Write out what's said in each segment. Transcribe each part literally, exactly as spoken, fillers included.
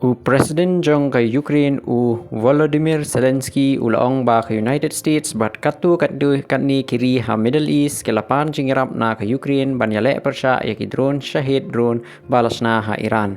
U President jong ka Ukraine u Volodymyr Zelensky u la ong ba ka United States bad katto katne ki ri ha Middle East ki la pan jingïarap na ka Ukraine ban ïaleh pyrshah ïa ki drone Shahed drone ba la shna ha Iran.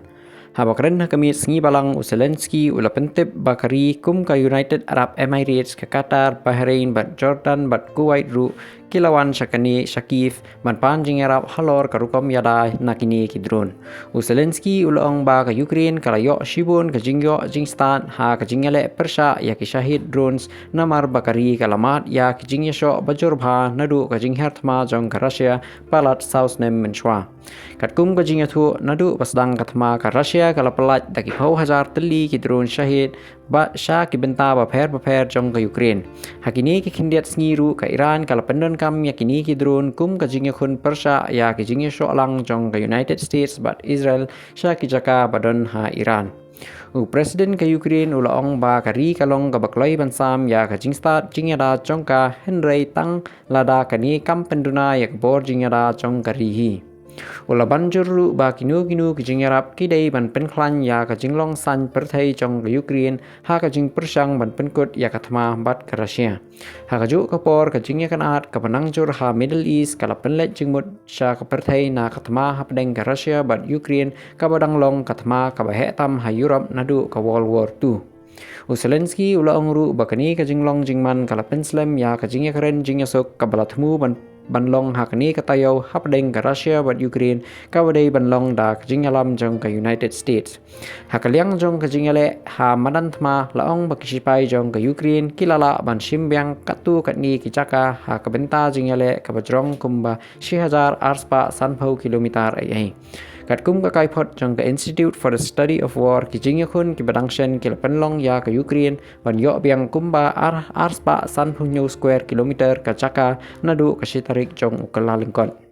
Haba kren ha ka miet sngi Balang, u Zelensky u la pyntip ba ka ri kum ka United Arab Emirates, ka Qatar, Bahrain bad Jordan bad Kuwait ruh ki la wan sha kane sha Kyiv ban pan jingïarap halor ka rukom ïada na kine ki drone. U Zelensky u la ong ba ka Ukraine ka la ïoh shibun ka jingïoh jingstad ha ka jingïaleh pyrshah ïa ki Shahed drones namar ba ka ri ka la mad ïa ki jingïashoh ba jur bha naduh ka jingher thma jong ka Russia palat saw snem mynshuwa. Katkum ka jingïathuh, naduh ba sdang ka thma ka Russia ka la pyllait da ki phew hajar tylli ki drone Shahed ba sha ki bynta bapher bapher jong ka Ukraine. Ha kine ki khyndiat sngi ruh ka Iran ka la pyndonkam ïa kine ki drone kum ka jingïakhun pyrshah ïa ki jingïashoh lang jong ka United States bad Israel sha ki jaka ba don ha Iran. U President ka Ukraine u la ong ba ka ri ka long kaba kloi ban sam ïa ka jingstad jingïada jong ka, hynrei tang lada kane kam pynduna ïa ka bor jingïada jong ka ri hi. U la ban jur ruh ba kino kino ki jingïarap ki dei ban pynkhlaiñ ïa ka jinglong saiñ pyrthei jong ka Ukraine ha ka jingpyrshang ban pynkut ïa ka thma bad ka Russia. Ha kajuh ka por, ka jingïakynad kaba nang jur ha Middle East ka la pynleit jingmut sha ka pyrthei na ka thma hapdeng ka Russia bad Ukraine, kaba dang long ka thma kaba heh tam ha Europe naduh ka World War Two. U Zelensky u la ong ruh ba kane ka jinglong jingman ka la pynslem ïa ka jingïakren jingïasuk kaba la thmu ban, ban long ha kane ka taïew hapdeng ka Russia bad Ukraine, kaba dei ban long da ka jingïalam jong ka United States. Ha ka liang jong ka jingïaleh ha madan thma, la ong ba ki shipai jong ka Ukraine ki la lah ban shim biang katto katne ki jaka ha ka bynta jingïaleh kaba jrong kumba shi hajar ar spah sanphew kilometer ei ei. Katkum ka kaiphod jong ka Institute for the Study of War, ki jingïakhun kiba dang shen ki la pynlong ïa ka Ukraine ban ïoh biang kumba ar, ar spah sanphew hynñiew square kilometer ka jaka naduh ka shi tarik jong u Kyllalyngkot.